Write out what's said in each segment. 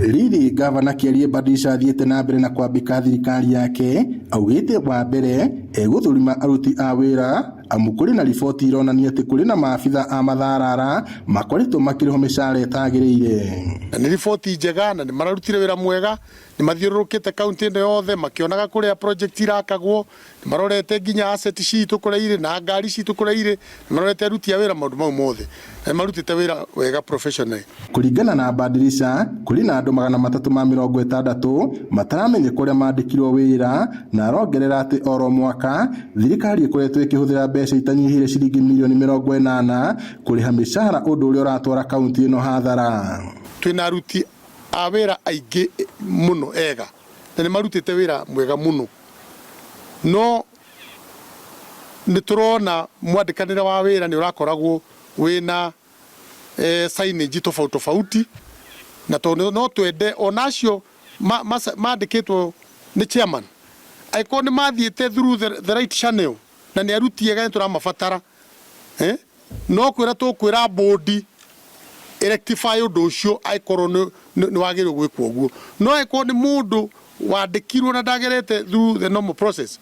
Riri gavana Kĩarie Badilisha athiĩte na mbere na kwambĩka thirikari yake augĩte wa mbere egũthũrima aruti a wĩra amu kũrĩ na riboti ironania atĩ kũrĩ na maabitha a matharara makoretwo makĩrĩhwo mĩcara ĩtagĩrĩire. Na nĩ riboti njega na nĩ mararutire wĩra mwega, nĩ mathiũrũrũkĩte kaunti ĩno yothe makĩonaga kũrĩa project irakagwo, nĩ marorete nginya asset citũ kũrĩa irĩ na ngari citũ kũrĩa irĩ, nĩ marorete aruti a wĩra maũndũ mau mothe, na nĩ marutĩte wĩra wega professionally. Kũringana na Badilisha, kũrĩ na andũ 360 mataramenyeka ũrĩa mandĩkirwo wĩra, na arongerera atĩ oro mwaka thirikari ĩkoretwo ĩkĩhũthĩra mbeca itanyihĩire ciringi mirioni 80 kũrĩha mĩcara, ũndũ ũrĩa ũratwara kaunti ĩno hathara. Twĩna aruti a wĩra aingĩ mũno ega na nĩ marutĩte wĩra mwega mũno, no nĩ tũrona mwandĩkanĩre wa wĩra nĩ ũrakoragwo wĩna signage tofauti tofauti, na tondũ no twende ona acio mandĩkĩtwo nĩ chairman angĩkorwo nĩ mathiĩte through the right channel na nĩ aruti ega nĩ tũramabatara, no kwĩra tũkwĩra board rectify ũndũ ũcio angĩkorwo nĩ wagĩrĩirwo gwĩkwo ũguo. No angĩkorwo nĩ mũndũ wandĩkirwo na ndagerete through the normal process,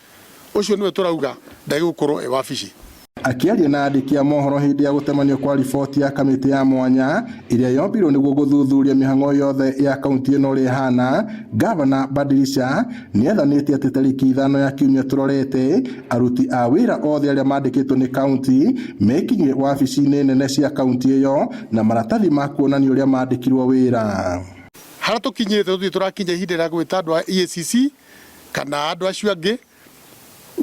ũcio nĩwe tũrauga ndagĩrĩirwo gũkorwo e wabici. Akĩaria na andĩki a mohoro hĩndĩ ya gũtemanio kwa riboti ya kamĩtĩ ya mwanya ĩrĩa yombirwo nĩguo gũthuthuria mĩhang'o yothe ya kaunti ĩno ũrĩa ĩhana, Gavana Badilisha nĩathanĩte atĩ tarĩki 5 ya kiumia tũrorete aruti a wĩra othe arĩa mandĩkĩtwo nĩ kaunti mekinyie wabici-inĩ nene cia kaunti ĩyo na maratathi ma kuonania ũrĩa mandĩkirwo wĩra. Harĩa tũkinyĩte tũtirĩ tũrakinya ihinda rĩa gwĩta andũ a EACC kana andũ acio angĩ,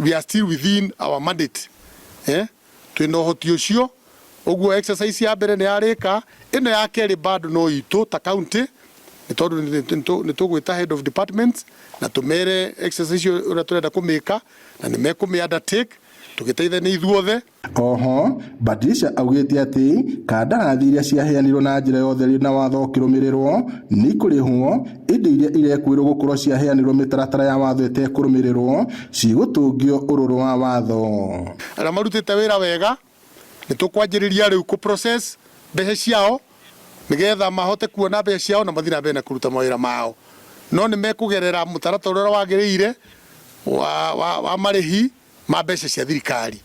we are still within our mandate, twĩna ũhoti ũcio. Ũguo exercise ya mbere nĩ yarĩka, ĩno ya kerĩ bado no itũ ta county, nĩ tondũ nĩ tũgwĩta head of departments na tũmere exercise ũrĩa tũrenda kũmĩka na nĩ mekũmĩ undertake tũgĩteithania ithuothe. Oho Badilisha augĩte atĩ kandarathi iria ciaheanirwo na njĩra ya ũtheri na watho ũkĩrũmĩrĩrwo nĩ ikũrĩhwo, ĩndĩ iria irekwĩrwo gũkorwo ciaheanirwo mĩtaratara ya watho ĩtekũrũmĩrĩrwo cigũtũngio ũrũrũ wa watho. Arĩa marutĩte wĩra wega nĩ tũkwanjĩrĩria rĩu kũ process mbeca ciao nĩgetha mahote kuona mbeca ciao na mathiĩ na mbere na kũruta mawĩra mao, no nĩ mekũgerera mũtaratara ũrĩa wagĩrĩire wa marĩhi ma mbeca cia thirikari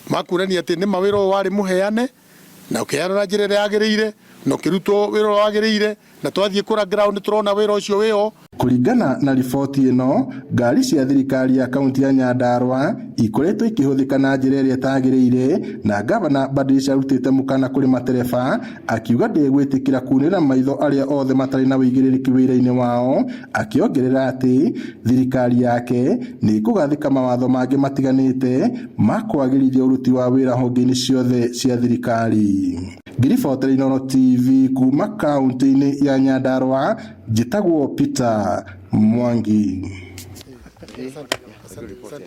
makuonania atĩ nĩ ma wĩra ũyũ warĩ mũheane na ũkĩheanwo na njĩra ĩrĩa yagĩrĩire na ũkĩrutwo wĩra ũrĩa wagĩrĩire, na twathiĩ kũra ground tũrona wĩra ũcio wĩho. Kũringana na riboti ĩno, ngari cia thirikari ya kaunti ya Nyandarua ikoretwo ikĩhũthĩka na njĩra ĩrĩa ĩtagĩrĩire, na gavana Badilisha arutĩte mũkana kũrĩ matereba akiuga ndegwĩtĩkĩra kunĩra maitho arĩa othe matarĩ na ũigĩrĩrĩki wĩra-inĩ wao, akĩongerera atĩ thirikari yake nĩ ĩkũgathĩka mawatho mangĩ matiganĩte ma kwagĩrithia ũruti wa wĩra honge-inĩ ciothe cia thirikari. Ngĩribotera Inooro TV kuma kaunti-inĩ ya Nyandarua, njĩtagwo Peter Mwangi. Asante, asante.